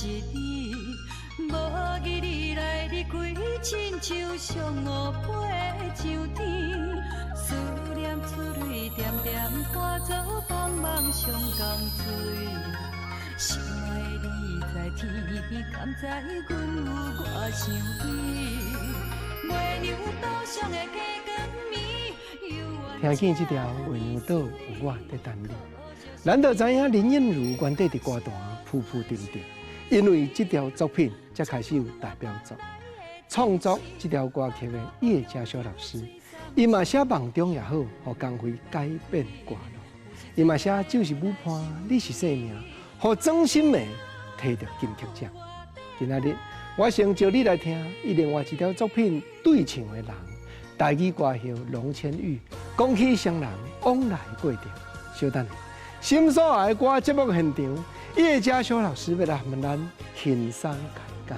一支，無義你來離開，親像上午飛上天。思念出淚點點，化作茫茫雙江水。心愛你在天邊，敢知阮有偌想你？月娘島上的雞羹麵。聽見這條月娘島有我佇等你，咱就知影林燕如原底佇歌壇浮浮沉沉，因為這條作品才開始有代表作。創作這條歌曲的葉佳修老師，伊嘛寫夢中也好，予江蕙改變歌路。伊嘛寫就是舞伴，你是生命，予莊心梅提著金曲獎。今仔日我先招你來聽伊另外一條作品對唱的人，台語歌后龍千玉。講起雙人往來過程，稍等下，心所愛歌節目現場，葉佳修老師欲來和咱輕鬆開講。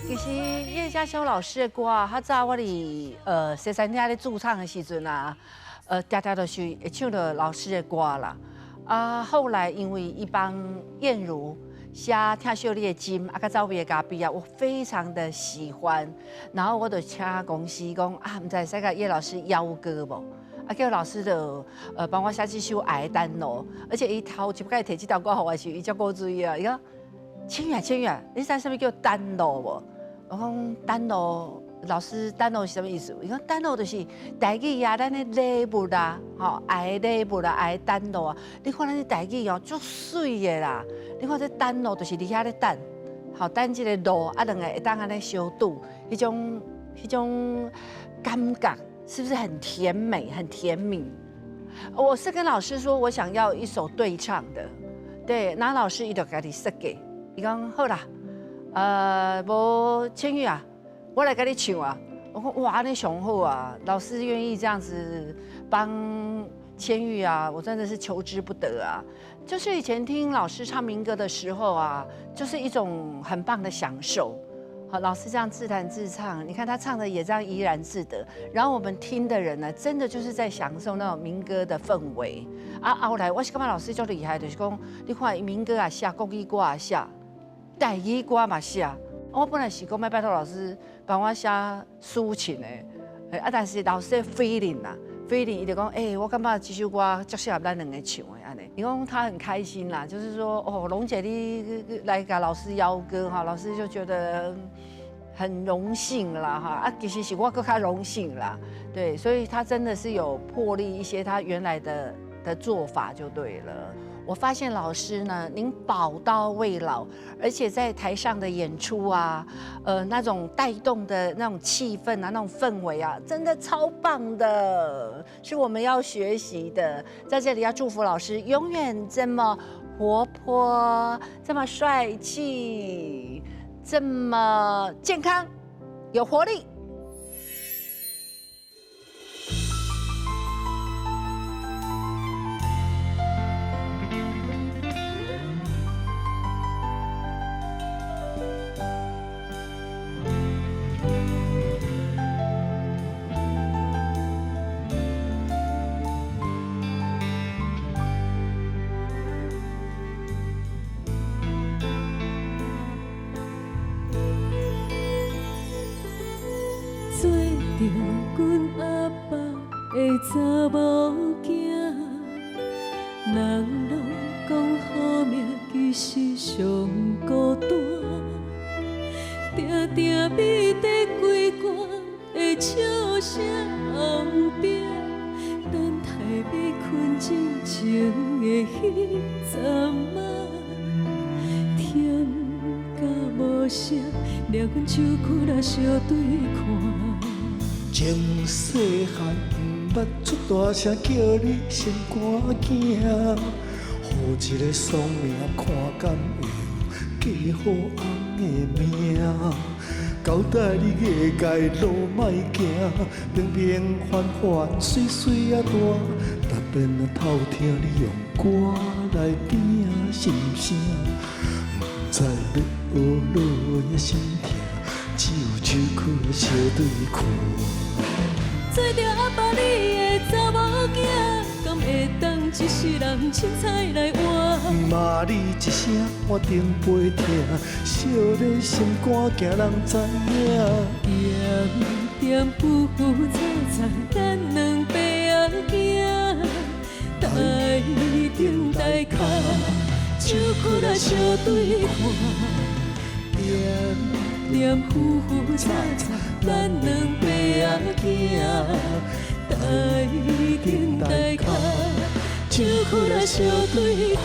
其實葉佳修老師的歌啊，較早我佇西餐廳咧駐唱的時陣啊，常常就是會唱著老師的歌啦。啊，後來因為伊幫燕如寫《疼惜你的心》啊，佮走味的咖啡啊，我非常的喜歡。然後我就請公司講啊，毋知會使共葉老師邀歌無？啊，叫老師就幫我寫這首《愛的單路》，而且伊頭一擺提這條歌予我時，伊足古錐啊，伊講千羽啊千羽啊，你知啥物叫單路無？我講單路。老師，單路是啥物意思？伊講單路就是台語啊，咱的禮物啊，吼，愛的禮物啊，愛的單路啊。你看咱這台語哦，足媠的啦。你看這單路就是佇遐咧等，吼，等這個路啊，兩個會當按呢相拄，彼種感覺是不是很甜美、很甜蜜？我是跟老師說，我想要一首對唱的，對，那老師伊就家己設計，伊講好啦，無千玉啊。我來共你唱啊！我講哇，你雄厚啊！老師願意這樣子幫千玉啊，我真的是求之不得啊！就是以前聽老師唱民歌的時候啊，就是一種很棒的享受。好，老師這樣自彈自唱，你看他唱的也這樣怡然自得。然後我們聽的人呢，真的就是在享受那種民歌的氛圍。啊，後來我是感覺老師足厲害，就是講你看民歌也寫，國語歌也寫，台語歌嘛寫。我本來是講欲拜託老師幫我寫抒情的，啊，但是老師的 feeling 啦，feeling 伊就講，欸，我感覺這首歌足適合咱兩個唱的按呢。伊講他很開心啦，就是說，哦，龍姐你來共老師邀歌哈，老師就覺得很榮幸啦哈，啊，其實是我閣較榮幸啦，對，所以他真的是有破例一些他原來的做法就對了。我發現老師呢，您寶刀未老，而且在台上的演出啊，那種帶動的那種氣氛啊，那種氛圍啊，真的超棒的，是我們要學習的。在這裡要祝福老師永遠這麼活潑，這麼帥氣，這麼健康，有活力。做著阮阿爸的查某囝，人攏講好命其實上孤單，定定覕佇桂冠的笑聲後壁，等待欲睏進前的彼陣仔，忝甲無聲，掠阮手骨仔相對看。從細漢毋捌出大聲叫你心肝驚，予一个爽命看敢會用嫁予翁的命，交代你过界路莫行，平平凡凡岁岁仔大，特别若偷听你用歌来拼心声，毋知欲学落的心痛，只有一手屈來相對看。做著阿爸你的查某囝，敢會當一世人凊彩來活？罵你一聲，我頂背疼，惜咧心肝驚人知影。恬恬浮浮吵吵，咱兩爸仔囝，台頂台跤，手屈來相對看。恬恬浮浮吵吵，咱兩爸仔囝，台頂台跤，手屈來相對看。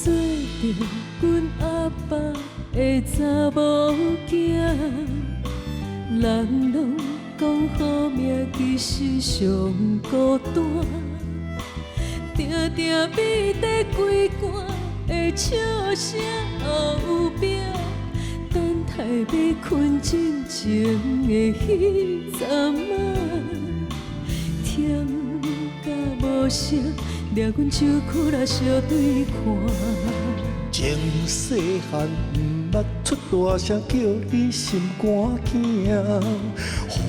做著阮阿爸的查某囝，人攏講好命其實上孤單，定定秘佇規罐的笑聲後壁，等待欲睏進前的彼陣仔，忝甲無聲，掠阮手屈來相對看。從細漢毋捌出大聲叫你心肝驚，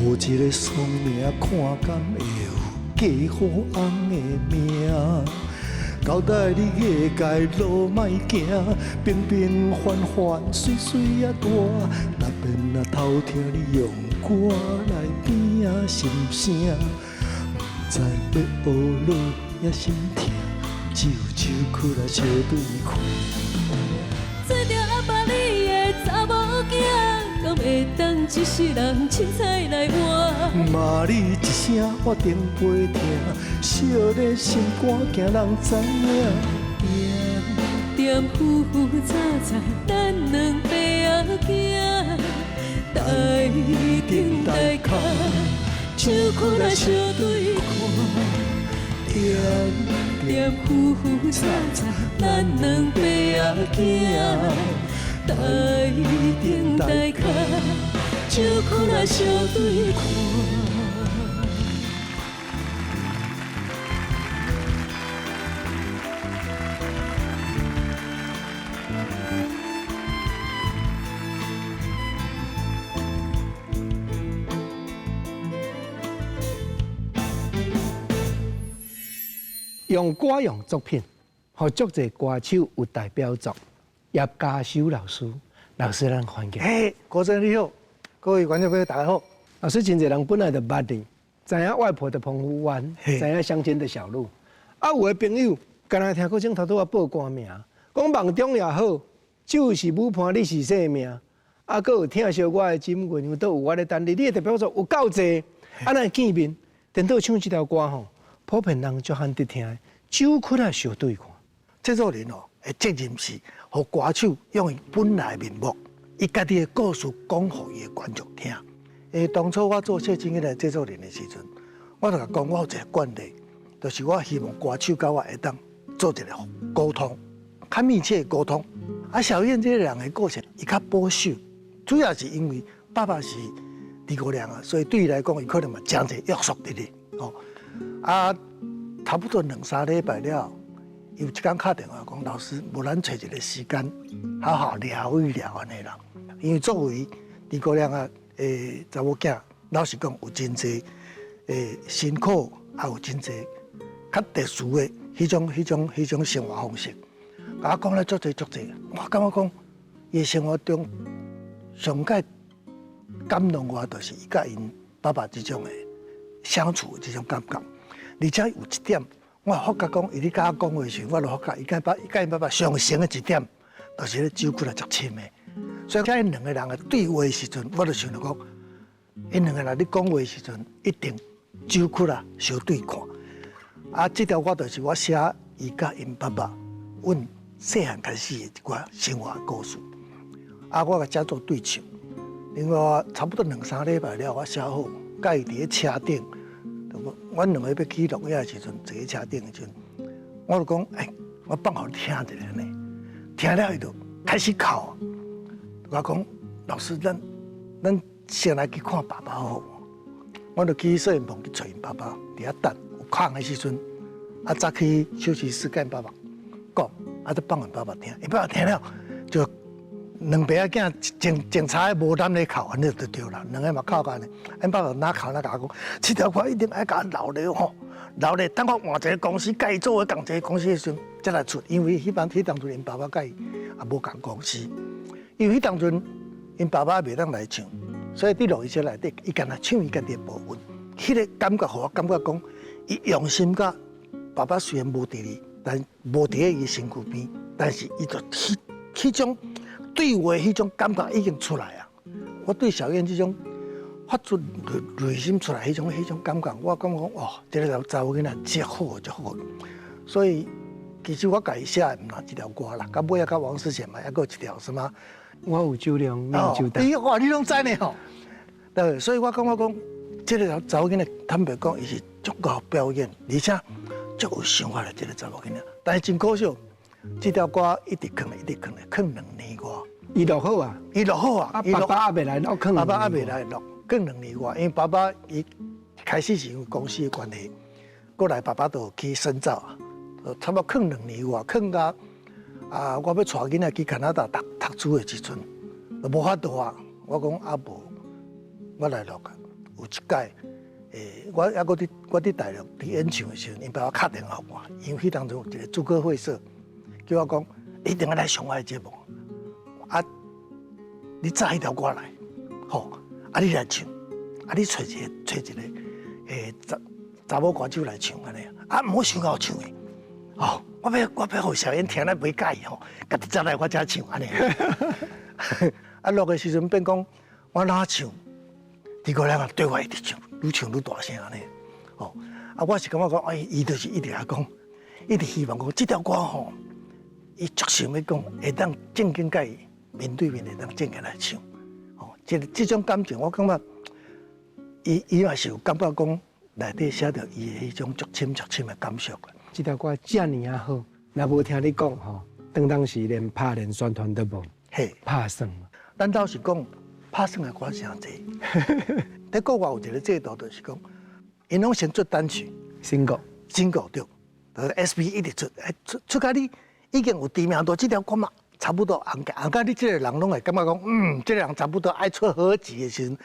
予一个爽命看敢會有嫁予翁的命。交代你过界路莫行，平平凡凡水水仔大，特别若偷听你用歌来变心声，毋知欲学落也心疼，只有手屈来相对看。做著阿爸你的查某囝，敢會當一世人凊彩來活？罵你一聲，我頂背疼，惜咧心肝驚人知影。恬恬浮浮吵吵，咱兩爸仔囝，台頂台跤，手屈來相對看。恬恬浮浮吵吵，咱兩爸仔囝，台頂台跤，手屈來相對看。用歌用作品，予足濟歌手有代表作。葉家修老師，老師咱歡迎。嘿，國珍你好，各位觀眾朋友大家好。老師，真濟人本來就捌你，知影外婆的澎湖灣，知影鄉間的小路。啊，有的朋友敢若聽過前頭拄仔報歌名，講夢中也好，就是舞伴你是生命。啊，閣有疼惜我的枕月娘，都有我咧等你。你的代表作有夠濟，啊，咱見面，顛倒唱這條歌吼，普遍人足罕得聽的，手屈來相對看。製作人哦，的責任是，予歌手用伊本來面目，伊家己的故事講予伊的觀眾聽。當初我做謝金燕的製作人的時陣，我就共講，我有一個慣例，就是我希望歌手佮我會當做一個溝通，較密切的溝通。啊，小燕這個人的個性，伊較保守，主要是因為爸爸是諸葛亮啊，所以對伊來講，伊可能嘛誠濟約束佇咧。哦，啊，差不多兩三禮拜了，伊有一工敲電話講，老師，無咱揣一個時間，好好聊一聊按呢啦。因為作為諸葛亮啊，查某囝，老實講有真濟辛苦，也有真濟較特殊的彼種生活方式。共我講了足濟足濟，我感覺講，伊的生活中上蓋感動我，就是伊佮𪜶爸爸這種的相處這種感覺。而且有一點，我發覺講，伊咧佮我講話時，我就發覺伊佮𪜶爸爸相像的一點，就是咧酒骨力足深的。所以，這𪜶兩個人的對話的時陣，我就想著講，𪜶兩個人咧講話的時陣，一定酒骨力相對看。啊，這條歌就是我寫伊佮𪜶爸爸，阮細漢開始的一寡生活故事。啊，我共寫做對唱。另外，差不多兩三禮拜了，我寫好，佮伊佇咧車頂，阮兩個欲去錄影的時陣，坐佇車頂的時陣，我就講，欸，我放予你聽一下呢，聽了伊就開始哭。我講，老師，咱咱先來去看爸爸好無？我就去攝影棚去揣𪜶爸爸，佇遐等有空的時陣，啊，才去休息室佮𪜶爸爸講，啊，就放予爸爸聽，𪜶爸爸聽了就兩爸仔囝前前差無膽咧哭，按呢就對啦，兩个嘛哭甲按呢，𪜶爸爸若哭若共我講，這條歌一定愛共留咧吼，留咧等我換一个公司，佮伊做伙仝一个公司的時陣，才來出，因為彼班彼當陣𪜶爸爸佮伊也無仝公司，因為彼當陣𪜶爸爸袂當來唱，所以佇錄音室內底，伊干焦唱伊家己的部分，彼个感覺予我感覺講，伊用心佮爸爸雖然無佇咧，但無佇咧伊身軀邊，但是伊就彼彼種對話彼種感覺已經出來啊！我對小燕這種發出內心出來彼種感覺，我感覺講哦，這个查某囡仔真好，真好。所以其實我家己寫的毋但這條歌啦，到尾仔佮王世賢嘛，猶閣有一條什麼？我有酒量，你有酒膽。你哇，你攏知呢吼？對，所以我感覺講，這个查某囡仔坦白講，伊是足𠢕表演，而且足有想法的這个查某囡仔。但是真可惜，這條歌一直囥咧，一直囥咧，囥2年外。伊錄好啊，伊錄好啊，啊，爸爸猶未來錄，爸爸猶未來錄，囥兩年外，因為爸爸伊開始是因為公司的關係，過來爸爸就去深造啊，差不多囥兩年外，囥到啊，我欲帶囡仔去加拿大讀讀書的時陣，就無法度啊。我講啊無，我來錄啊。有一擺，我猶閣佇我佇大陸佇演唱的時陣，𪜶爸爸敲電話予我，因為彼當陣有一个諸葛會社，叫我講，你一定愛來上我的節目，啊，你載彼條歌來，吼，啊你來唱，啊你揣一个揣一个，查查某歌手來唱按呢，啊毋好傷𠢕唱的，吼，我欲予小燕聽了袂佮意吼，家己再來我才唱按呢。啊錄的時陣變講，我哪唱，諸葛亮啊對我一直唱，愈唱愈大聲按呢，吼，啊我是感覺講，哎，伊就是一直來講，一直希望講這條歌吼，伊足想欲講，會當正經佮伊面對面會當正經來唱，吼，這這種感情我感覺，伊伊嘛是有感覺講內底寫著伊的彼種足深足深的感受。這條歌遮爾仔好，若無聽你講吼，當當時連拍連宣傳都無，嘿，拍算嘛。咱老實講，拍算的歌誠濟。佇國外有一個制度，就是講，𪜶攏先出單曲，single ，single 對，就是 SP 一直出，出出甲你已經有知名度，這條歌嘛差不多紅紅甲你這個人攏會感覺講，嗯，這個人差不多愛出合集的時陣，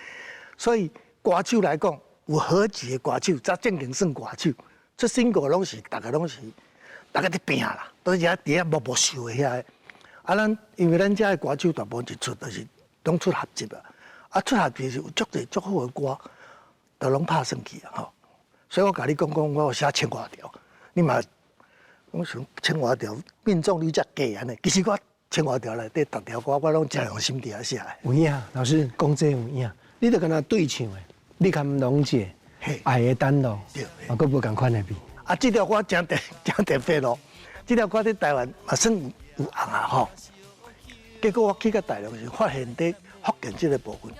所以歌手來講，有合集的歌手才正經算歌手，出 single 攏是逐个攏是逐个佇拼啦，都是佇遐默默受的遐个。啊，咱因為咱遮的歌手大部分一出就是攏出合集啊，啊出合集是有足濟足好的歌，都攏拍算去啊吼。所以我共你講講，我有寫千外條，你嘛講想千外條命中率遮低按呢？其實我千外條內底，逐條歌我攏誠用心佇遐寫。有影，老師講這有影，你著敢若對唱的，你含龍姐愛的等路，嘛閣無仝款的味。啊，這條歌誠特誠特別咯，這條歌佇台灣嘛算有紅啊吼。結果我去到大陸時，發現佇福建這個部分，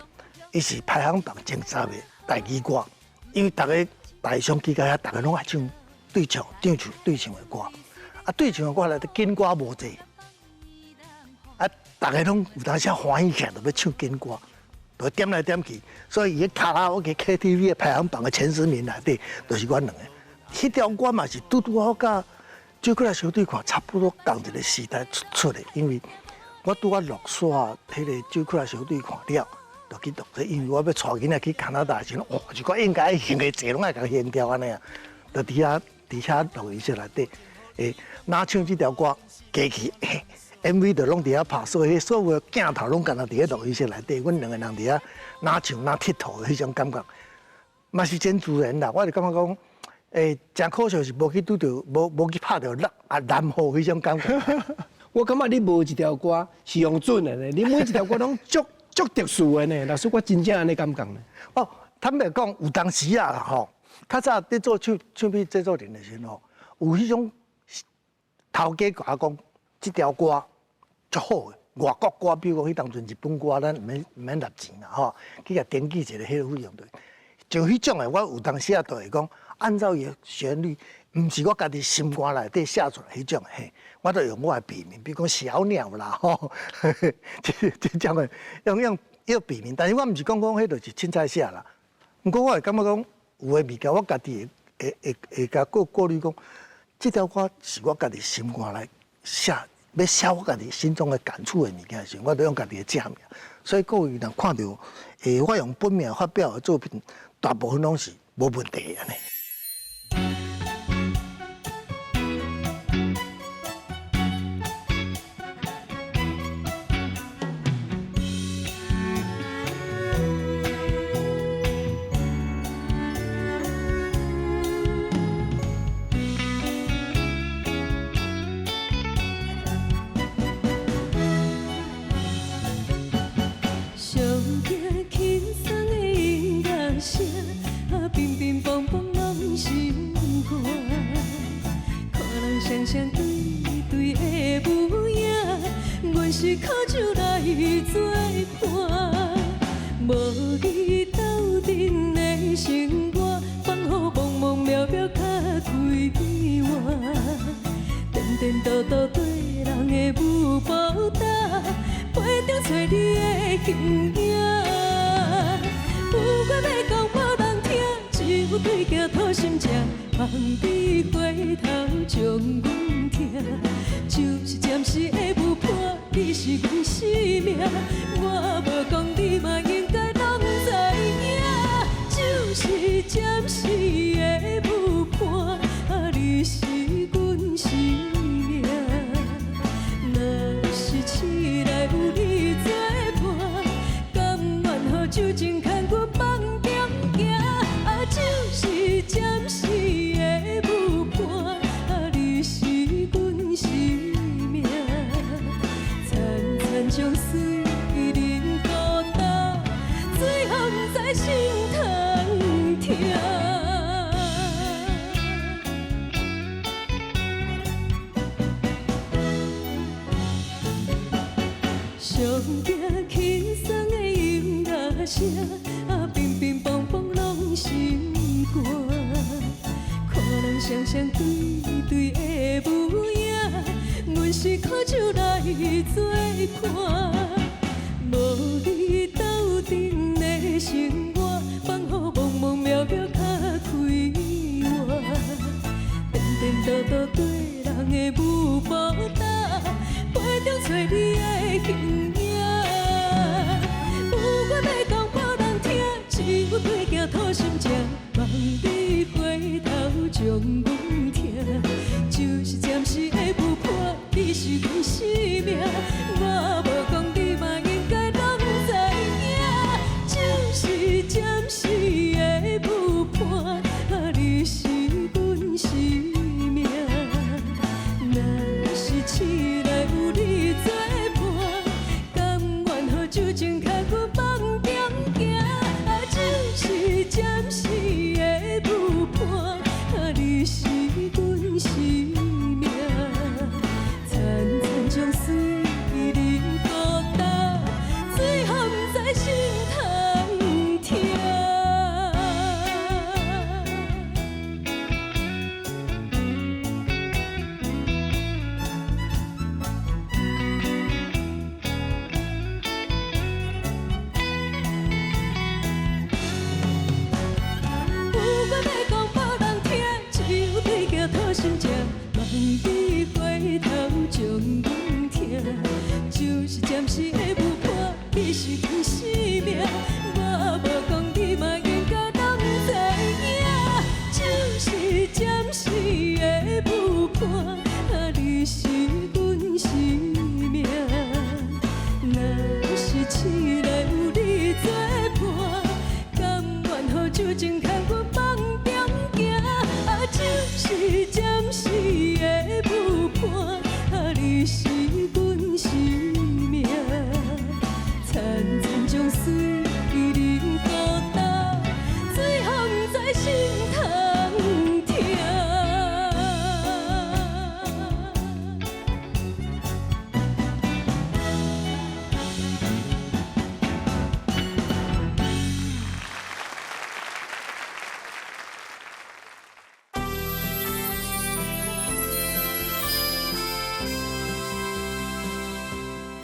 伊是排行榜前十的台語歌，因為逐个台商去到遐，逐个攏愛唱對唱、對唱、對唱的歌。啊，對唱的歌內底緊歌無濟，啊，逐个攏有當時歡喜起來，就欲唱緊歌，就點來點去。所以伊卡拉 OK KTV 的排行榜的前十名內底，就是阮兩个。彼條歌嘛是拄拄好佮酒鬼小對看差不多仝一个時代出出的，因為我拄仔錄煞彼个酒鬼小對看了，就去錄這，因為我欲帶囡仔去加拿大時，哇，這歌應該還的濟，攏愛共還掉按呢啊，就佇遐佇遐錄音室內底，若唱這條歌加起 MV 就攏佇遐拍，所以所有的鏡頭攏敢若佇咧錄音室內底，阮兩個人佇遐若唱若𨑨迌的彼種感覺，嘛是真自然啦。我就感覺講，誠可惜是無去拄著，無無去拍著南啊南河彼種感覺。我感覺你無一條歌是用準的呢，你每一條歌攏足足特殊的呢。老師，我真正按呢感覺呢。哦，坦白講，有當時啊吼，較早佇做唱唱片製作人的時陣吼，有彼種頭家共我講，這條歌足好的，外國歌，比如講彼當陣日本歌，咱毋免毋免納錢啦吼，去共登記一个彼个費用對。像彼種的，我有當時啊，就會講按照伊的旋律，毋是我家己心肝內底寫出來彼種嘿，我就用我的筆名，比如講小鳥啦，吼，這種的用筆名，但是我毋是講彼就是凊彩寫啦。毋過我會感覺講有的物件，我家己會共過濾講，這條歌是我家己心肝來寫，欲寫我家己心中的感觸的物件的時陣，我就用家己的正名。所以各位若看著，我用本名發表的作品，大部分攏是無問題的按呢。上驚輕鬆的音樂聲，啊，乒乒乓乓攏心肝。看人雙雙對對的舞影，阮是靠酒來作伴。無你鬥陣的生活，放予茫茫渺渺較快活。顛顛倒倒對人的舞步踏，陪著找你的形影。有話欲講無人聽，只有對鏡吐心聲，望你回頭將阮疼。就是暫時的舞伴，你是阮生命。我無講你嘛應該攏知影，就是暫時的舞伴，你是阮生命。若是市內有你作伴，甘願予酒精牽阮放中行。啊，就是暫時的舞伴，你是阮生命。層層將水啉孤單，最後毋知心通疼。上驚輕鬆的音樂聲，啊，乒乒乓乓攏心肝。看人雙雙對對的舞影，阮是靠酒來作伴。無你鬥陣的生活，放予茫茫渺渺較快活。顛顛倒倒對人的舞步踏，陪著找你的形影。有話欲講無人聽，只有對鏡吐心聲，望你回頭將阮疼。就是暫時的舞伴，你是阮生命。我無講你嘛應該攏知影，就是暫時的舞伴，你是阮生命。若是市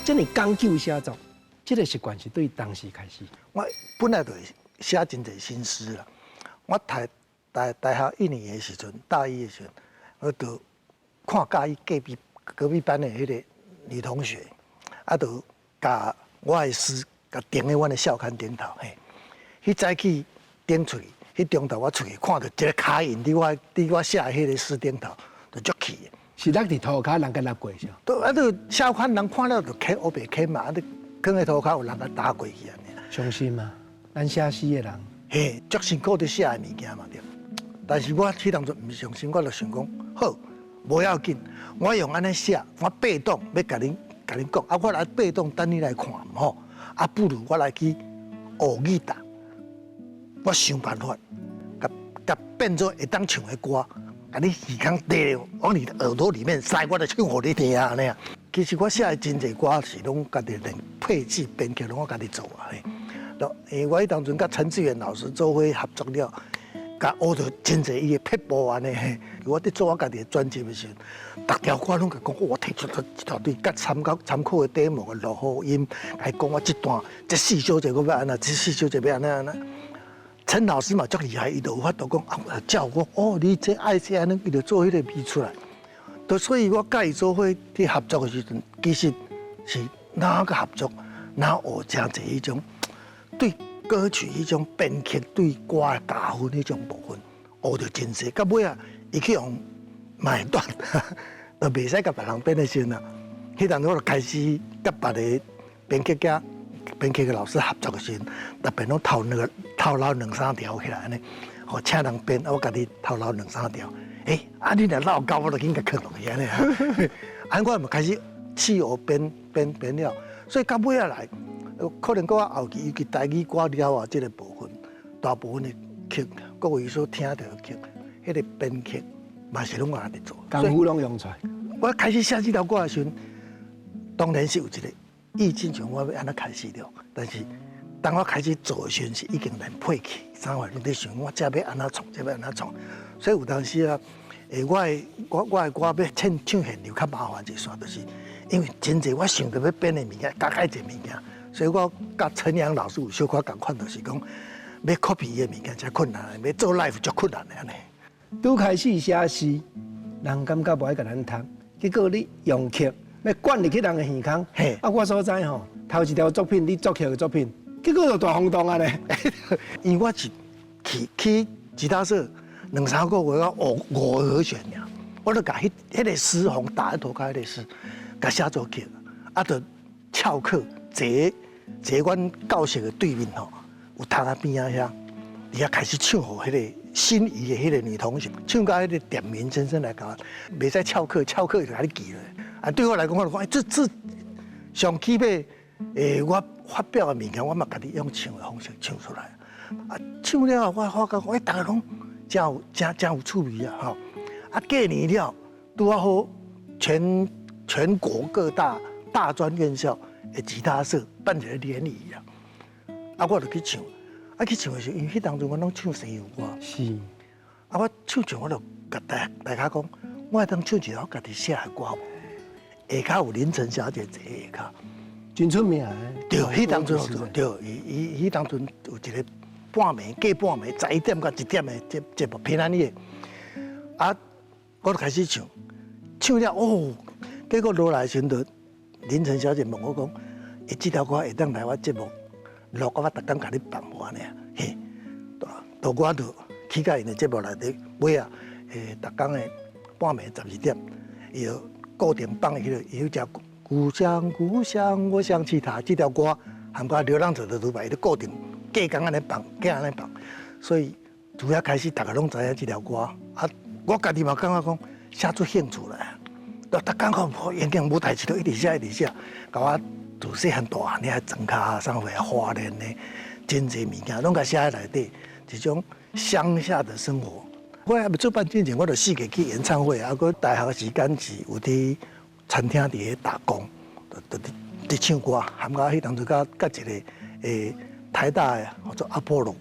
這麼講究寫作，這個習慣是對當時開始。我本來就寫真濟新詩啦。我讀大學一年的時陣，大一的時陣，我就看佮意隔壁班的彼個女同學，啊，就共我的詩共釘佇阮的校刊頂頭。嘿，彼早起頂出去，彼中晝我出去看著一個跤印佇我寫的彼個詩頂頭，就足氣的。是落佇塗跤，人共擸過是？都啊，都校刊人看了就揢烏白揢嘛，啊，你囥佇塗跤有人共踏過去按呢。傷心啊！咱寫詩的人，嘿，足辛苦佇寫的物件嘛對。但是我彼當陣毋是傷心，我就想講，好，無要緊，我用按呢寫，我被動欲共恁講，啊，我來被動等你來看吼，啊，不如我來去學吉他，我想辦法，共共變做會當唱的歌，共你耳孔提往你的耳朵裡面塞，我就唱予你聽按呢。其實我寫的真濟歌是攏家己連配器編曲攏我家己做啊。嘿，因為我彼當陣佮陳志遠老師做伙合作了，共學著真濟伊的撇步按呢。我佇做我家己的專輯的時陣，逐條歌攏共講，我提出一大堆佮參考的底幕的落雨音，來講我這段這四小節閣欲按怎，這四小節欲按怎按怎。陳老師嘛足厲害，伊就有法度講啊，教我哦，你這愛這按呢，伊就做彼個味出來。就所以，我佮伊做伙去合作的時陣，其實是哪個合作，哪學誠濟彼種對歌曲彼種編曲對歌的加分彼種部分，學著真濟。到尾啊，伊去予賣斷，就袂使共別人編的時陣啊，彼當陣我就開始佮別個編曲家、編曲的老師合作的時陣，特別攏頭摎兩三條起來按呢，予請人編，我家己頭摎兩三條。欸，啊你若落夠，我就緊共囥落去按呢。按呢我嘛開始試學編編編了，所以到尾仔來，可能閣較後期，尤其台語歌了後這個部分，大部分的曲，各位所聽著的曲，彼個編曲嘛是攏我家己做。功夫攏用出來。我開始寫這條歌的時陣，當然是有一個意境，像我欲按怎開始著，但是當我開始做的時陣，是已經連配器啥貨攏佇想，我這欲按怎創，這欲按怎創。所以有當時啊，我的歌欲唱唱現場較麻煩一煞，就是因為真濟我想著欲編的物件，加較濟物件，所以我佮陳陽老師有小可仝款，就是講欲 copy 伊的物件誠困難，欲做 live 足困難的按呢。拄開始寫詩，人感覺無愛共咱讀，結果你用曲欲灌入去人的耳孔，啊，我所知吼，頭一條作品你作曲的作品，結果就大轟動啊咧。因為我是去吉他社兩三個月，我學五個和弦爾，我就共彼個詩予打佇塗跤彼個詩，共寫做曲，啊，就翹課坐坐阮教室的對面吼，有窗仔邊仔遐，佇遐開始唱予彼個心儀的彼個女同學，唱到彼個點名先生來共我，袂使翹課，翹課就共你記落。啊，對我來講，我就講，欸，這上起碼，我發表的物件，我嘛家己用唱的方式唱出來。啊，唱了後，我發覺，欸，逐家攏誠有誠誠有趣味啊！吼，啊，過年了，拄仔好全國各大大專院校的吉他社辦一個聯誼啊，啊，我就去唱，啊，去唱的時候，因為彼當陣我攏唱西洋歌，啊，我唱唱我就共大家講，我會當唱一首家己寫的歌無？下跤有林晨小姐坐下跤，真出名的。對，彼當陣對，伊彼當陣有一個半暝過半暝11點到1點的節目平安夜，啊，我就開始唱，唱了哦，結果落來時陣，林晨小姐問我講，欸，這條歌會當來我節目錄，我逐工共你放無按呢？嘿，就我就去共𪜶的節目內底，尾仔，逐工的半暝12點，伊就固定放彼個有隻故鄉故鄉，我想起他這條歌，含佮流浪者的獨白，伊就固定隔工按呢放，隔按呢放，所以從遐開始，逐家攏知影這條歌。啊，我家己嘛感覺講寫出興趣來，就逐工看已經無代誌，就一直寫一直寫，共我自細漢大漢，遐莊跤啥貨花蓮的真濟物件，攏共寫佇內底，一種鄉下的生活。我猶未出版之前，我就四界去演唱會，啊，閣大學時間是有佇餐廳佇咧打工，就佇唱歌，含佮彼當陣佮一個台大的號做阿波羅，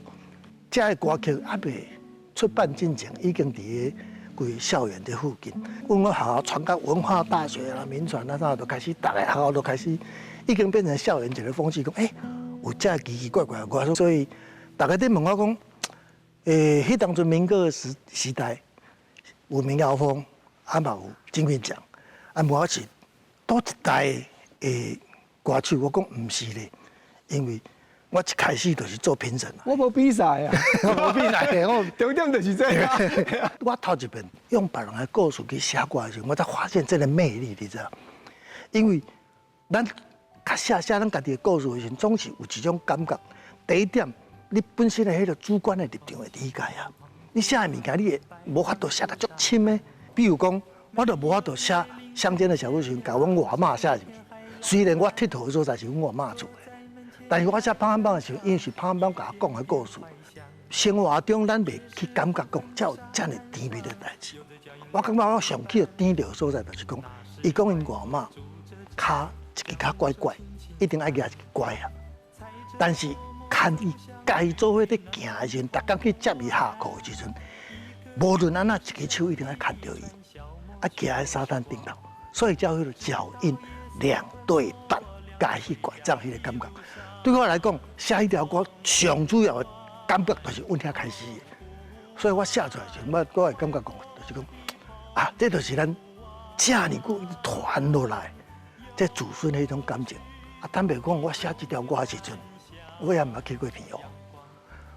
這个歌曲猶未出版之前，已經佇咧規校園這附近。阮我學校傳到文化大學啦、銘傳啦啥，就開始逐个學校都開始已經變成校園一個風氣，講欸有這奇奇怪怪的歌，所以大家咧問我講，彼當陣民歌的時代有民謠風，啊嘛有金韻獎，啊無我是佗一代的歌手，我講毋是咧，因為我一開始就是做評審。我無比賽啊，我無比賽，我重點就是這個。我頭一遍用別人的故事去寫歌的時候，我才發現這个魅力，你知道？因為咱較寫寫咱家己的故事的時陣，總是有一種感覺。第一點，你本身的彼个主觀的立場會理解啊。你寫的物件，你會無法度寫得足深的。比如講，我就無法度寫鄉間的小路時，共阮外媽寫入去。雖然我𨑨迌的所在是阮外媽厝的，但是我寫芳芳的時候，因為是芳芳共我講的故事。生活中咱袂去感覺講，才有遮爾甜蜜的代誌。我感覺我上去甜著的所在，就是講，伊講𪜶外媽跤一支跤拐拐，一定愛舉一支拐啊。但是牽伊共伊做伙佇行的時陣，逐工去接伊下課的時陣，無論按怎一支手一定愛牽著伊，啊行佇沙灘頂頭，所以才有彼个腳印兩對半共彼拐杖彼个感覺。對我來講，寫彼條歌上主要的感覺就是阮遐開始的，所以我寫出來時，我會感覺講，就是講啊，這就是咱遮爾久一直傳落來，這子孫彼種感情。啊，坦白講，我寫這條歌的時陣，我也毋捌去過澎湖，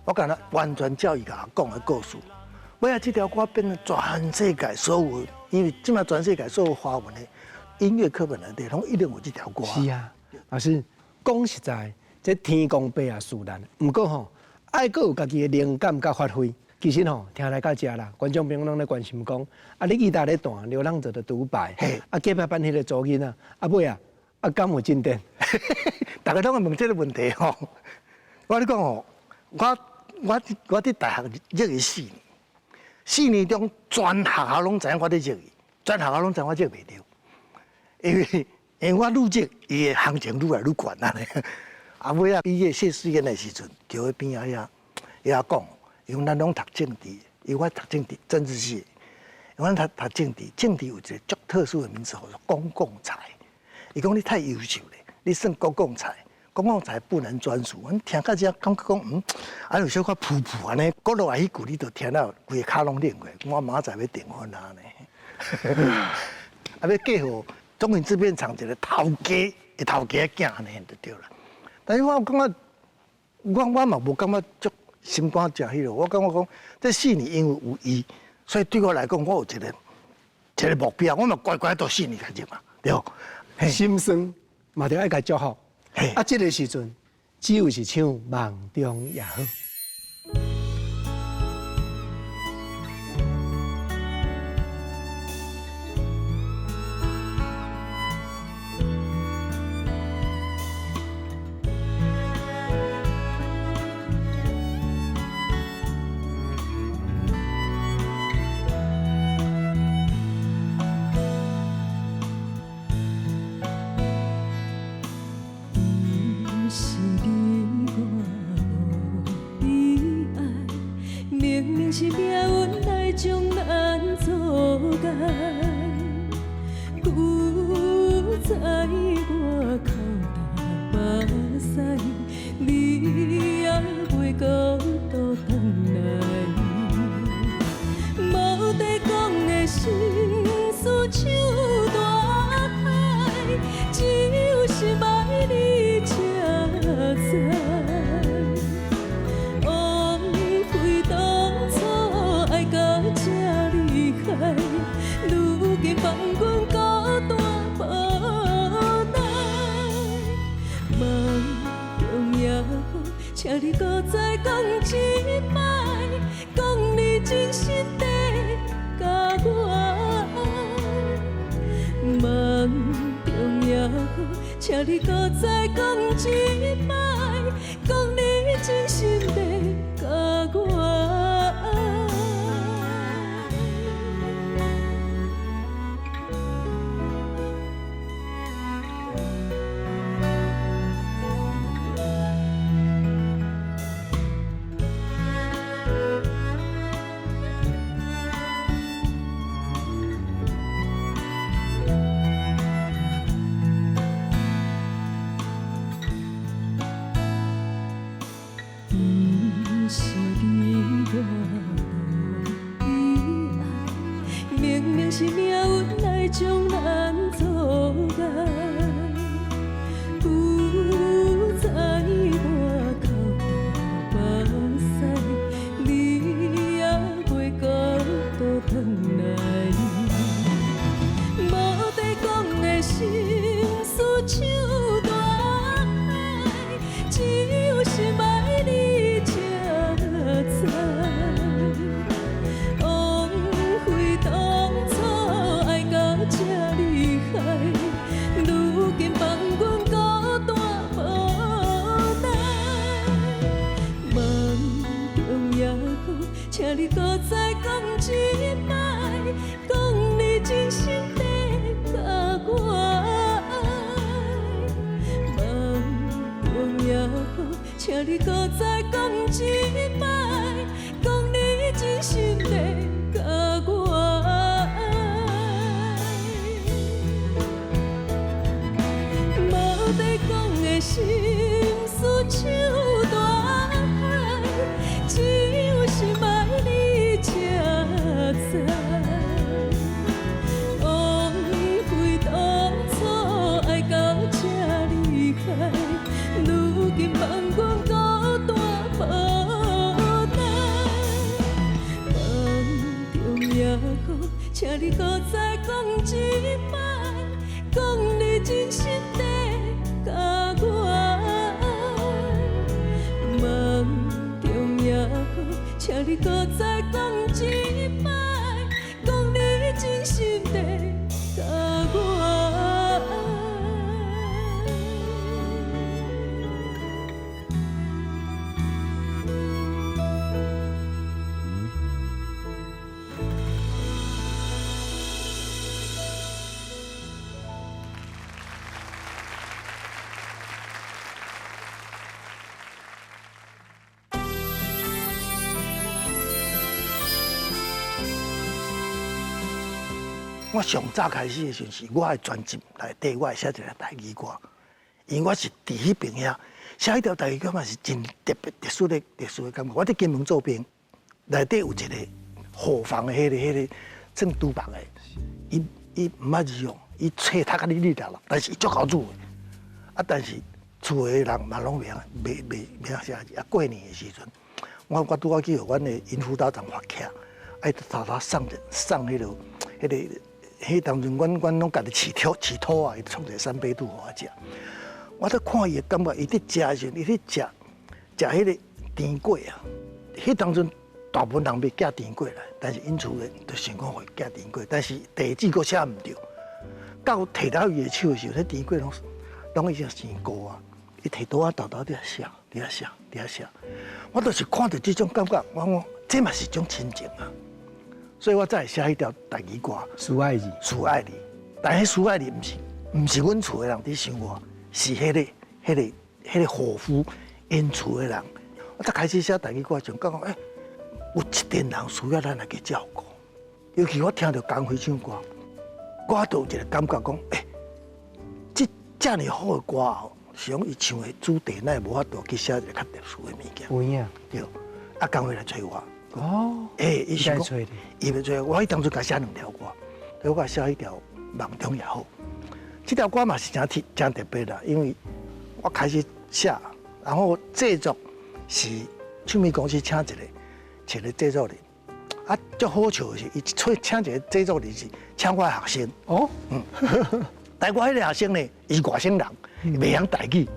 我敢若完全照伊共我講的故事。尾仔這條歌變成全世界所有，因為這馬全世界所有華文的音樂課本內底，攏一定有這條歌。是啊，老師講實在，這天公伯啊，自然，毋過吼，愛閣有家己的靈感佮發揮。其實吼，聽來到遮啦，觀眾朋友攏咧關心講，啊，你吉他咧彈，流浪者的獨白，啊，隔壁班彼个查某囡仔，啊尾啊，啊，敢有進展？逐家攏會問這个問題吼。我共你講吼，我佇大學入去四年，四年中全學校攏知影我佇入去，全學校攏知影我入袂著，因為我愈入，伊的行情愈來愈懸啊。啊，尾仔畢業謝師宴的時陣，就喺邊仔遐遐講，因為咱攏讀政治，因為我讀政治政治系，因為咱讀讀政治，政治有一个足特殊的名詞，叫做公共財。伊講你太優秀咧，你算公共財，公共財不能專屬。阮聽到這感覺講，啊有小可浮浮按呢，講落來彼句你就聽了規个跤攏冷過。我明仔載欲訂婚啊呢，啊欲嫁予中影製片廠一个頭家的頭家的囝呢，就對啦。但是我感覺，我嘛無感覺足心肝誠彼落，我感覺講這四年因為有伊，所以對我來講，我有一个一个目標，我嘛乖乖讀四年開始嘛，對。心酸嘛，著愛共祝福。啊，這个時陣只有是唱《夢中也好》。毋是你我無悲哀，明明是命運來將咱做該。古早我哭焦目屎，你也袂閣倒轉來。無地講的心事像大海，只有心愛你才知。枉費當初愛到這厲害，如今放阮孤單無奈。夢中也好，請你閣再講一擺，講你真心地共我愛。夢中也好，請你閣再講一擺，講你真心地共我愛。請你閣再講一擺，講你真心的共我愛。無欲講的心事像大海，只有心愛你才知。枉費當初愛到這厲害，如今放阮孤單無奈。夢中也好，請你閣再講一擺，講你真心的共我愛。夢中也好，請你閣再講一擺，講你真心的共我愛。我上早開始的時陣是我的專輯內底，我會寫一個台語歌，因為我是佇彼爿遐寫彼條台語歌嘛是真特別、特殊的、特殊的感覺。我佇金門做兵，內底有一個伙房的彼個算督辦的，伊毋捌字哦，伊冊讀甲你哩啦啦，但是伊足𠢕煮的。啊，但是厝的人嘛攏袂曉、袂曉寫字。啊，過年的時陣，我拄仔去予阮的營輔導長發起，啊，伊就偷偷送送彼個。彼當陣，阮攏家己飼兔飼兔仔，伊就創一個三杯肚予我食。我咧看伊的感覺，伊佇食的時陣，伊佇食食彼個甜粿啊。彼當陣大部分人袂寄甜粿來，但是𪜶厝的就想講會寄甜粿，但是地址閣寫毋著。到提到伊的手的時陣，彼甜粿攏已經生糊啊！伊提刀仔沓沓佇遐寫，佇遐寫，佇遐寫。我就是看著這種感覺，我講這嘛是一種親情啊。所以我才會寫彼條台語歌，思愛你，思愛你。但彼思愛你毋是阮厝的人佇想我，是彼個伙夫𪜶厝的人。我才開始寫台語歌，就感覺有一群人需要咱來去照顧。尤其我聽著江輝唱歌，我就有一個感覺講，這遮爾好的歌哦，是講伊唱的主題，咱會無法度去寫一個較特殊的物件。有影。對，啊，江輝來揣我。哦，伊想講，伊欲揣我，彼當初共寫兩條歌，我共寫彼條夢中也好，這條歌嘛是誠特誠特別啦，因為我開始寫，然後製作是唱片公司請一個製作人，啊，足好笑的是，伊揣請一個製作人是請我的學生。哦，但我彼個學生呢，伊是外省人，袂曉台語。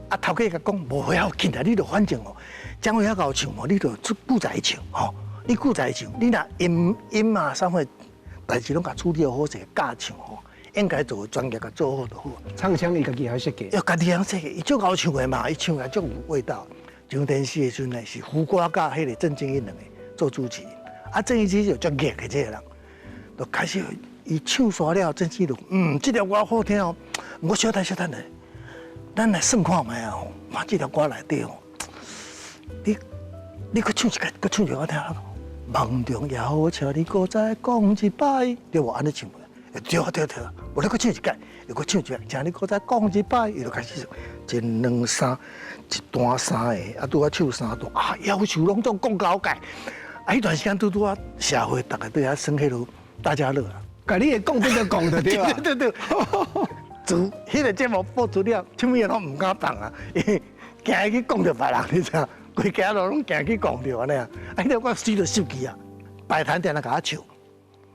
啊，頭家共講無要緊啊，你著反正哦，江輝遐𠢕唱哦，你著出久在唱吼，你久在唱，你若音音啊啥物代誌攏共處理好勢，教唱吼，應該做專業共做好就好。唱腔伊家己曉設計。要家己曉設計，伊足𠢕唱的嘛，伊唱來足有味道。上電視的時陣呢，是胡瓜佮彼個鄭正英兩個做主持人，啊，鄭英就足熱的這個人，就開始伊唱煞了，鄭英就這條歌好聽哦，我小等小等下。咱來算看覓啊吼，看這條歌內底吼，你閣唱一擺，閣唱一擺我聽。夢中也好，請你閣再講一擺，對無？按呢唱，對啊對對，無你閣唱一擺，又閣唱一擺，請你閣再講一擺，伊就開始一兩三一段三個，啊拄仔唱三段，啊夭壽攏總講交界，啊彼段時間拄拄仔社會逐个對遐耍彼落大家樂啊，共你會講變做講著對啊，對對對。自彼個節目播出了，唱片攏毋敢放啊，因為驚去講著別人，你知影？規家路攏驚去講著按呢啊！啊，彼條歌水就濕去啊！擺攤定定共我唱，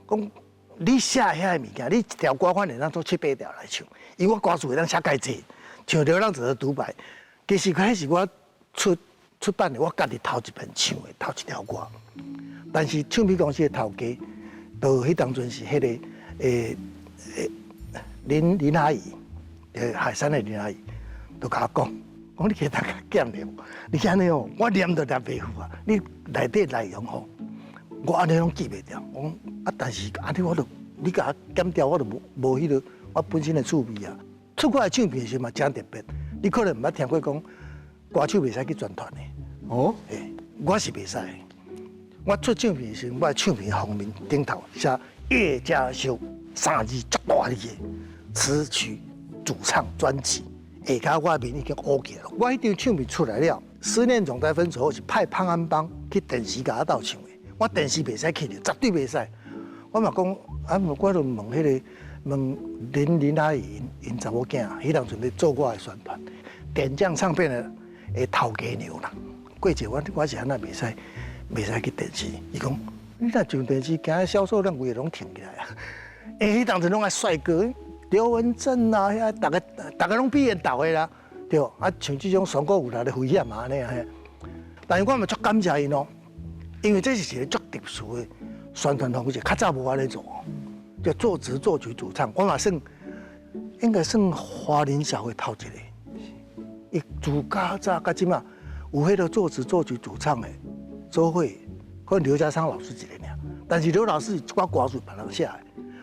講你寫遐个物件，你一條歌反正當做七八條來唱，因為我歌詞會當寫蓋濟，唱著人做獨白。其實彼是我出版的，我家己頭一遍唱的頭一條歌。但是唱片公司的頭家，就彼當陣是彼個林阿姨，海山的林阿姨，就共我講，講你其他較減著，你按呢哦，我念都念袂赴啊！你內底內容吼，我按呢攏記袂牢。我講啊，但是按呢我就你共我減掉，我就無彼個我本身的趣味啊。出我的唱片的時嘛，誠特別，你可能毋捌聽過講，歌手袂使去宣传的。哦，欸，我是袂使。我出唱片时，我的唱片封面顶头写叶佳修三字足大字的词曲主唱专辑，下跤我的面已经乌起来了。我彼张唱片出来了，思念总在分手后是派潘安邦去电视共我斗唱的，我电视袂使去著，绝对袂使。我嘛讲，啊，我就问彼个问林林阿姨𪜶查某囝，彼当阵咧做我的宣传，点将唱片的头家娘啦。过者我我是按怎袂使袂使去电视？伊讲你若上电视，今日销售量规个拢停起来啊！欸，彼当阵拢爱帅哥，刘文正啊，遐逐个逐个拢比𪜶斗的啦，对无？啊，像这种选股有来的危险嘛按呢嘿。但是我嘛足感谢𪜶哦，因为这是一个足特殊的宣传方式，较早无按呢做，就作词作曲主唱，我嘛算应该算华人社会头一个。伊自较早到这马，有彼个作词作曲主唱的，周慧，可能刘家昌老师一个尔。但是刘老师一寡歌词别人写的，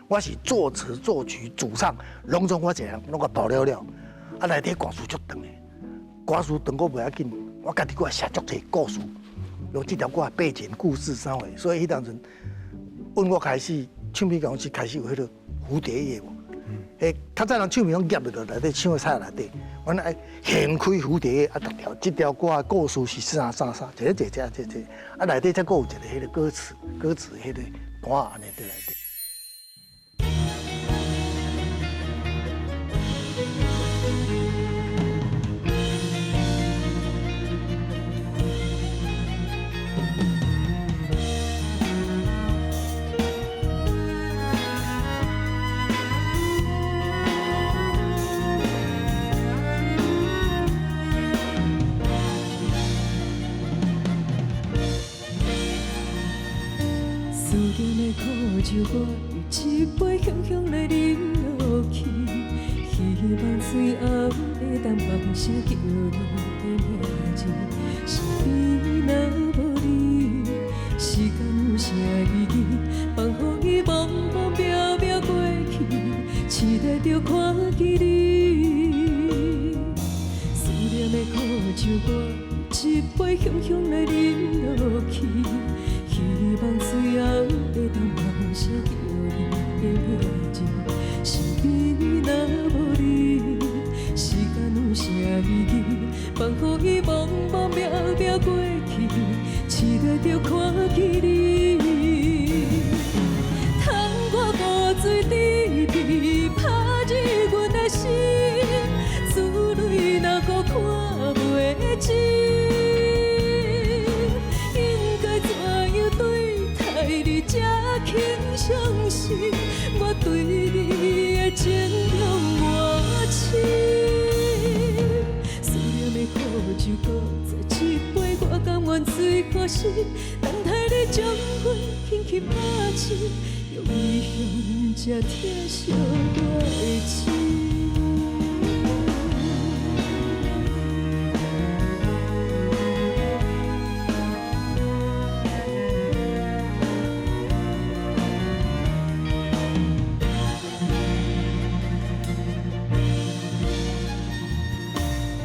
我是作词作曲主唱，拢总我一个人拢共包了了。啊，内底歌词足长的，歌词长阁袂要紧，我家己阁写足济故事，用这条歌的背景故事啥货，所以彼当阵，阮我开始唱片公司开始有彼个蝴蝶叶无？彼较早人唱片拢夹入内底，唱的册内底，阮爱掀开蝴蝶叶啊，逐条这条歌的故事是啥啥啥，一个一个一个一个，啊内底才阁有一个彼个歌词，歌词彼个单按呢伫内底。思念的苦酒，我用一杯雄雄来饮落去，希望最后会当放声叫你的名字。身边若无你，时间有啥意义？放予伊茫茫渺渺过去，期待著看见你。思念的苦酒，我用一杯雄雄来饮落去。希望最后会当放声叫你的名字，身边若无你，时间有啥意义？放予伊茫茫渺渺过去，期待著看见你。窗我孤醉甜甜，拍入阮的心，珠泪若阁看袂清。应该怎样对待你才肯相信？我对你的情用偌深。思念的苦酒，阁再一杯，我甘愿醉予死，等待你将阮轻轻拍醒，用异乡才疼惜我的心。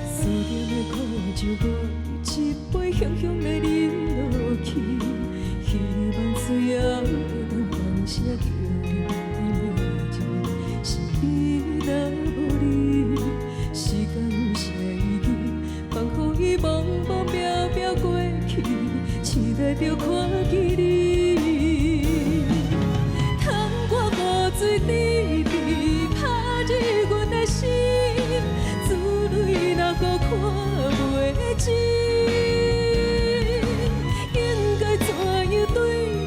思念的苦酒，我用一杯雄雄来饮落去，希望最后会当放声叫你的名字。身边若无你，时间有啥意义？放予伊茫茫渺渺过去，期待著看见你。窗我孤醉甜甜，拍入阮的心，珠泪若阁看袂清。应该怎样对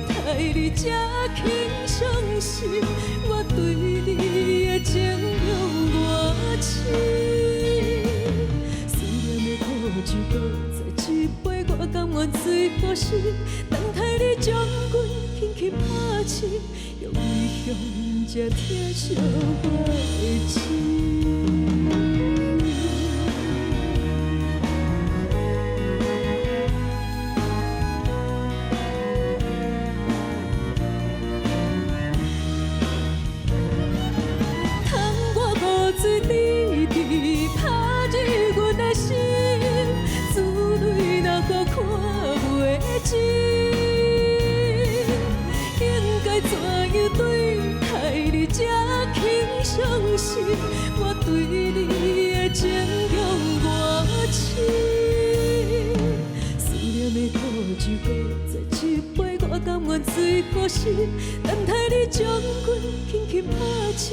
待你才肯相信？我对你的情用偌深。思念的苦酒，阁再一杯，我甘愿醉予死，等待你将阮轻轻拍醒，用异乡才疼惜我的心。窗我孤醉甜甜，拍入阮的心，珠情強偌深，思念的苦酒，閣再一杯，我甘願醉予死，等待你將阮輕輕拍醒，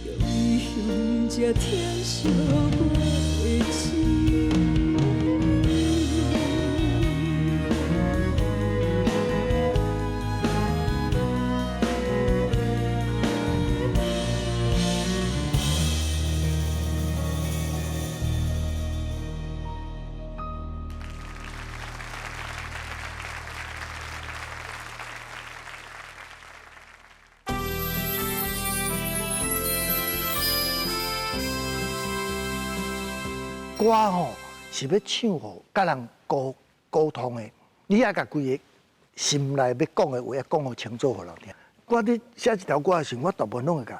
用異鄉這疼惜我的心。歌吼是欲唱予佮人沟沟通的，你爱共规个心内欲讲的话，爱讲予清楚予人听。我伫写一条歌的时阵，我大部分拢会共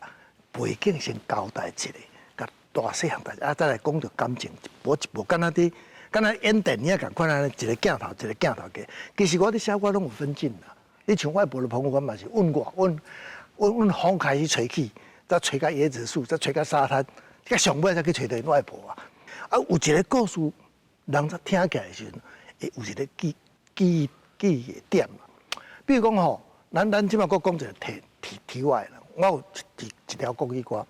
背景先交代一下，共大细项代志，啊，再来讲著感情，一步一步，敢若伫敢若演电影仝款按呢，一个镜头一个镜头过。其实我伫写歌拢有分镜啦。你像我的无朋友，我嘛是阮我阮阮阮风开始吹起，再吹到椰子树，再吹到沙滩，到上尾才去揣著𪜶外婆啊。啊，有一个故事，人才听起来的时阵，会有一个记记记忆的点啦。比如讲吼，咱咱这马阁讲一个题题题外啦。我有一一条国语歌，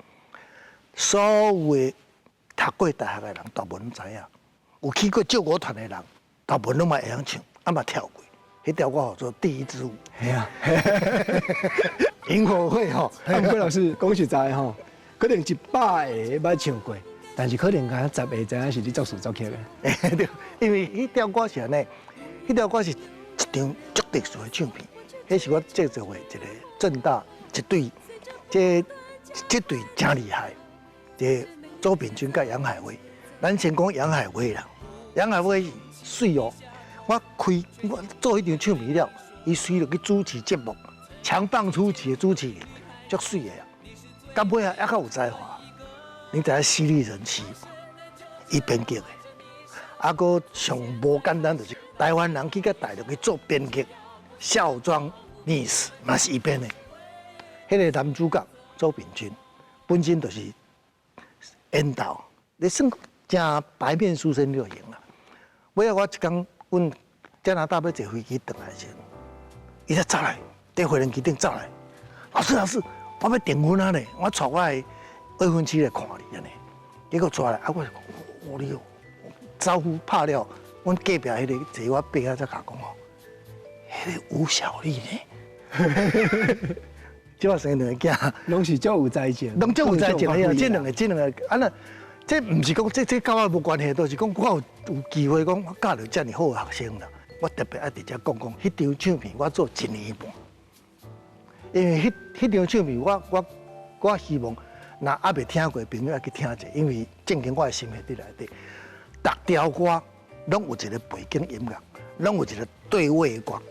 所有的读过大学的人，大部分拢知影；有去过救国团的人，大部分拢嘛会晓唱，啊嘛跳过。彼条歌号做《第一支舞》。系啊，萤火会吼，啊，毋过老师讲实在吼，可能一百个捌唱过。但是可能敢十个知影是你作词作曲的。对，因为彼条歌是按呢，彼条歌是一张足特殊的唱片，彼是我制作的一个政大一对，这这对真厉害，这周秉钧佮杨海威。咱先讲杨海威啦，杨海威媠哦，我开我做彼张唱片了，伊随著去主持节目，强棒出奇的主持人，足媠的啊，到尾啊犹阁有才华。你知影犀利人妻，伊编剧的，啊，阁上无简单就是台湾人去佮大陆去做编剧，孝庄秘史嘛是伊编的。彼个男主角周秉钧本身就是缘投，你算诚白面书生类型啦。尾仔我一工，阮加拿大欲坐飞机转来的时阵，伊才走来，伫飞机顶走来，老师老师，我欲订婚啊呢，我带我的未婚妻来看你按呢，结果带来啊，我就讲，哦你哦，招呼拍了，阮隔壁彼个坐我伯仔才共讲哦，彼个吴小莉呢，这马生两个囝，拢是足有才情，拢足有才情的，这两个这两个，啊那，这毋是讲这这佮我无关系，都是讲我有有机会讲我教著遮尔好的学生啦，我特别爱伫遮讲讲，彼张唱片我做一年半，因为彼彼张唱片我我我希望。若犹未听过的朋友，爱去听者，因为正经我的心血伫内底，逐条歌拢有一个背景音乐，拢有一个对位的歌。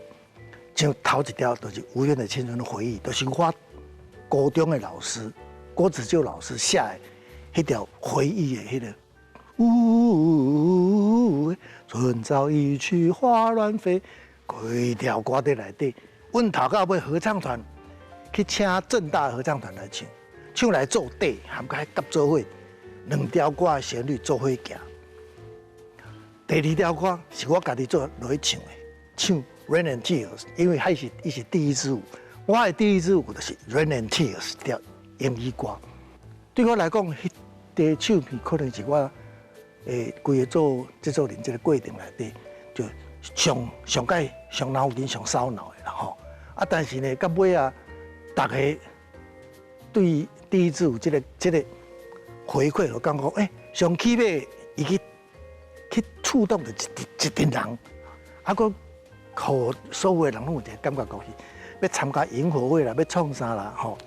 像头一条就是《无怨的青春回忆》，就是我高中的老师郭子旧老师写的彼条回忆的彼个。呜，春潮一去花乱飞，规条歌伫内底。阮头到尾合唱团去请政大合唱团来唱。唱来做底，含佮夹做伙，两条歌的旋律做伙行。第二条歌是我家己做落去唱的，唱《Rain and Tears》，因为彼是伊是第一支舞，我的第一支舞就是《Rain and Tears》条英语歌。对我来讲，彼块唱片可能是我规个做制作人这个过程内底，就上上盖上脑筋、上烧脑的啦吼。啊，但是呢，到尾啊，逐家对第一支舞这个这个回馈，就感觉欸，上起码伊去去触动著一一群人，啊，阁予所有的人拢有一个感觉，讲是欲参加营火会啦，欲创啥啦吼，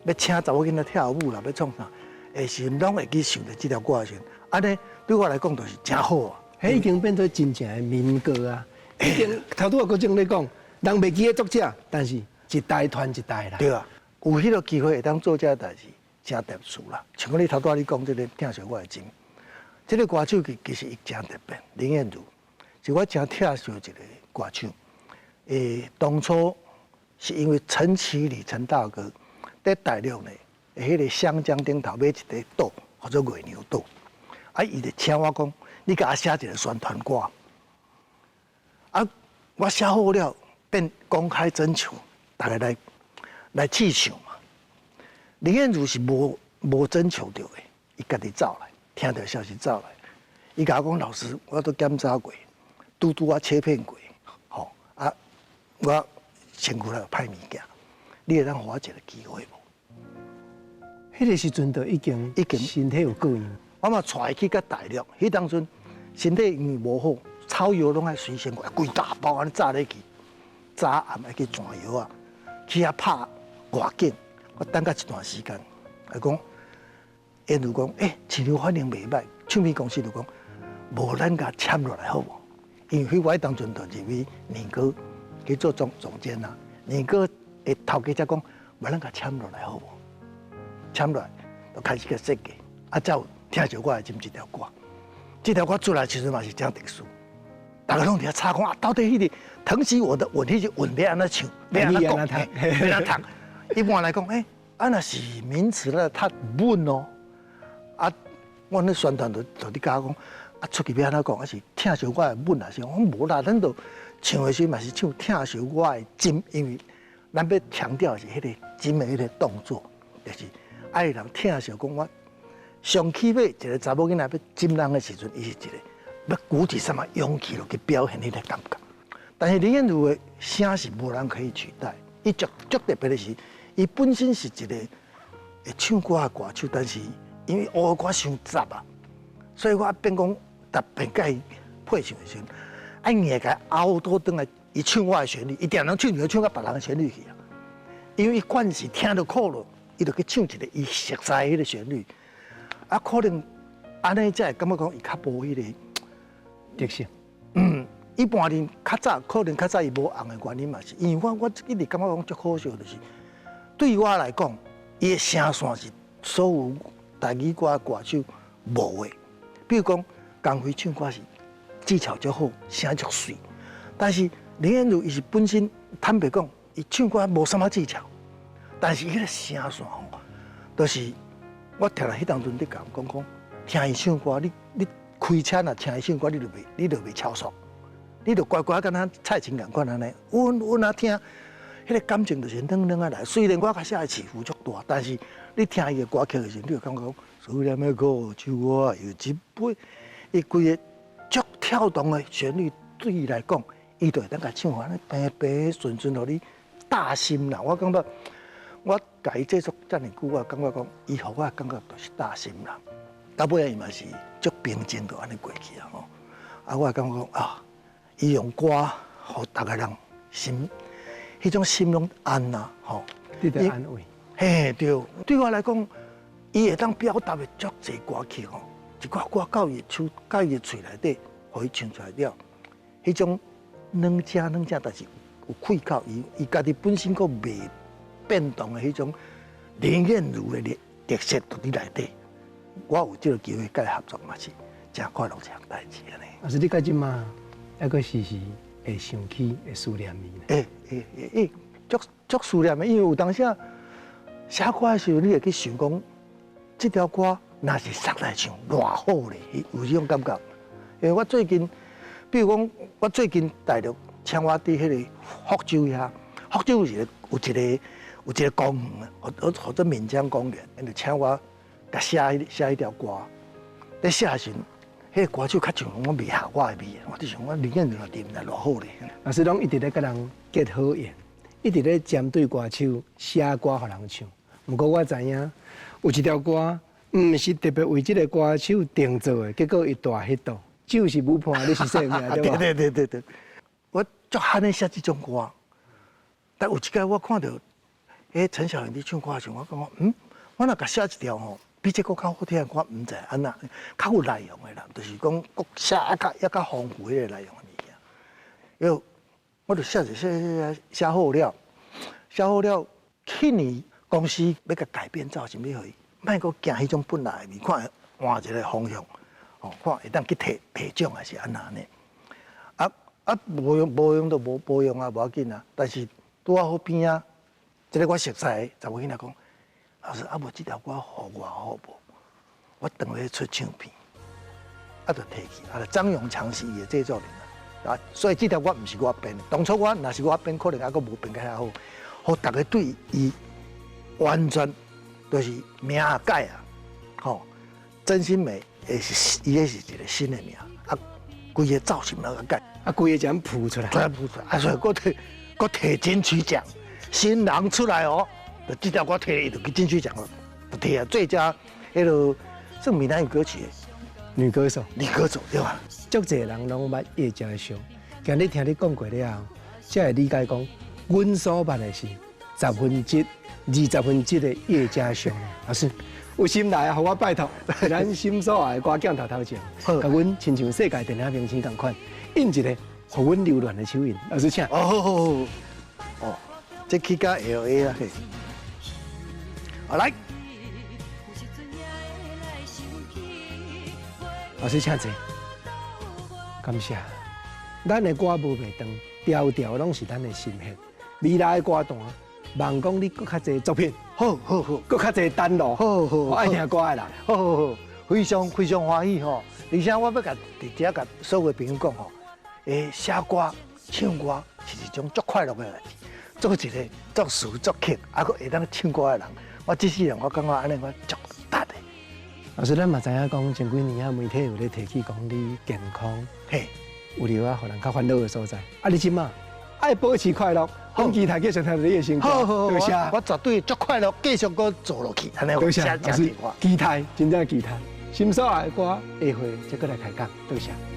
欲请查某囡仔跳舞啦，欲创啥，的时阵拢会去想著这条歌的时阵，按呢对我来讲就是诚好啊。彼已经变做真正的民歌啊！已经头拄仔阁正咧讲，人袂记得作者，但是一代传一代啦。对啊，有彼个机会会当做这个代志，诚特殊啦。像讲你头拄仔你讲这个疼惜我的心，这个歌手其其实伊诚特别，林燕如是我诚疼惜一个歌手。当初是因为陈启礼陈大哥伫大陆呢，彼个湘江顶头买一块岛，叫做月娘岛。啊，伊就請我講，你共我寫一個宣傳歌。啊，我寫好了，變公開徵求，大家來試唱嘛。林燕如是無徵求著的，伊家己走來，聽著消息走來，伊共我講，老師，我都檢查過，拄拄仔切片過，吼啊，我身軀內有歹物件，你會當予我一個機會無？彼個時陣就已經已經身體有過樣。我嘛帶伊去佮大陸，彼當陣身體因為無好，草藥攏愛隨身攜，規大包按呢紮咧去，早暗愛去轉藥仔，去遐拍外景，我等甲一段時間，伊講，燕如講，欸，市場反應袂䆀，唱片公司就講，無咱共簽落來好無？因為彼我彼當陣就入去年哥去做總監啊，年哥的頭家才講，無咱共簽落來好無？簽落來就開始去設計，啊，才有聽著我的這一條歌，這條歌出來時陣嘛是誠特殊，逐家攏佇遐吵講啊，到底彼個疼惜我的吻，彼個吻欲按怎唱，欲按怎講，欲按怎讀？一般來講，欸，啊若是名詞咧讀吻哦，啊，阮咧宣傳就佇教講，啊出去欲按怎講，啊是疼惜我的吻啊是，我講無啦，咱就唱的時嘛是唱疼惜我的針，因為咱欲強調的是彼個針的彼個動作，就是愛人疼惜講我。上起碼一個查某囡仔欲針人的時陣，伊是一個欲鼓起啥物勇氣落去表現彼個感覺。但是林燕如的聲是無人可以取代，伊足足特別的是，伊本身是一個會唱歌的歌手，但是因為學的歌傷雜啊，所以我變講特別共伊配唱的時陣，愛硬共伊凹倒轉來，伊唱我的旋律，伊定定唱就唱到別人的旋律去啊。因為伊慣勢聽著苦了，伊就去唱一個伊熟悉的彼個旋律。啊，可能按呢才會感覺講伊較無彼個特色。嗯，一般人較早可能較早伊無紅的原因嘛是，因為我一直感覺講足可惜，就是對我來講，伊的聲線是所有台語歌的歌手無的。比如講，江蕙唱歌是技巧足好，聲足媠，但是林燕如伊是本身坦白講，伊唱歌無啥物技巧，但是伊彼個聲線吼，就是。我聽來彼當陣佇共講講，聽伊唱歌，你開車若聽伊唱歌，你就袂超速，你就乖乖敢若蔡琴仝款按呢，穩穩仔聽，彼個感情就是軟軟仔來。雖然我較寫的起伏足大，但是你聽伊的歌曲的時陣，你就感覺講思念的苦酒我又一杯，伊規个足跳動的旋律對伊來講，伊就會當共唱按呢平平順順，予你貼心啦。我感覺。我共伊製作遮爾久，我感覺講，伊予我感覺就是貼心啦。到尾仔伊嘛是足平靜，就按呢過去啊吼。啊，我感覺講啊，伊用歌予逐个人心，彼種心攏安啊吼。得到安慰。嘿，對，對我來講，伊會當表達的足濟歌曲吼，一寡歌到伊手、到伊的喙內底，予伊唱出來了，彼種軟聲軟聲，但是有氣口，伊家己本身閣袂變動的彼種林燕如的特色，佇內底，我有這個機會共伊合作嘛是誠快樂一項代誌按呢。啊，是你到這馬猶閣時時會想起、會思念伊？會會會會，足足思念的，因為有當時寫歌的時候，你會去想講，這條歌若是實來唱，偌好咧，有這種感覺。因為我最近，比如講，我最近大陸請我佇彼個福州遐，福州有一個公園，號做閩江公園，𪜶就請我共寫寫彼條歌。咧寫的時陣，彼個歌手較像講袂合我的味，我就想講林燕如若佇，偌好咧。老師攏一直咧共人結好緣，一直咧針對歌手寫歌予人唱。毋過我知影有一條歌，毋是特別為這個歌手定做的，結果伊大彼度，就是舞伴你是說名對無？對對對對，我足罕咧寫這種歌，但有一擺我看著。彼陳小雲佇唱歌的時陣，我感覺，嗯，我若共寫一條吼，比這閣較好聽的歌，毋知按怎，較有內容的啦，就是講閣寫猶較豐富彼個內容的物件。因為我就寫一寫寫寫好了，寫好了，去年公司欲共改變造型，欲予伊，莫閣行彼種本來的味，看換一個方向，哦，看會當去提提獎還是按怎呢？啊啊，無用無用就無用啊，無要緊啊。但是拄仔好邊仔。這个我熟悉的查某囡仔講，老師啊，無這條歌予我好無？我轉欲出唱片。啊，就提去，啊，張永強是伊的製作人啊，所以這條歌毋是我編的，當初我若是我編，可能猶閣無編甲遐好，予逐家對伊完全就是名也改啊，吼，真心美也是伊，是一個新的名，啊，規个造型攏改，啊，規个這樣浮出來，全浮出來，啊，所以閣提閣提金曲獎，新人出來哦，就這條歌提伊就去金曲獎了，就提啊最佳彼个算閩南語歌曲。女歌手，女歌手對吧？足濟人攏捌葉佳修，今日聽你講過了後，才會理解講，阮所捌的是10分之20分之的葉佳修。老師有心來啊，予我拜託，咱心所愛的歌鏡頭頭前，共阮親像世界電影明星仝款，印一個予阮留戀的手印。老師請。哦，哦，這去甲 LA 啊，嘿，好來。老師請坐，感謝。咱的歌無袂斷，條條攏是咱的心血。未來的歌壇，望講你閣較濟作品，好好好，閣較濟單路，好好，愛聽歌的人，好好好，非常非常歡喜吼。而且我欲共佇遮共所有朋友講吼，寫歌、唱歌是一種足快樂的代誌。做一个作詞作曲，猶閣會當唱歌的人，我這世人我感覺按呢我足值的。老師，咱嘛知影講，前幾年啊，媒體有咧提起講你健康，嘿，有留啊，予人較煩惱的所在。啊，你這馬愛保持快樂，阮期待繼續聽著你的新歌。好好，多謝。我絕對足快樂，繼續閣做落去。多謝，老師，期待，真正期待。心所愛的歌，下回再閣來開講。多謝。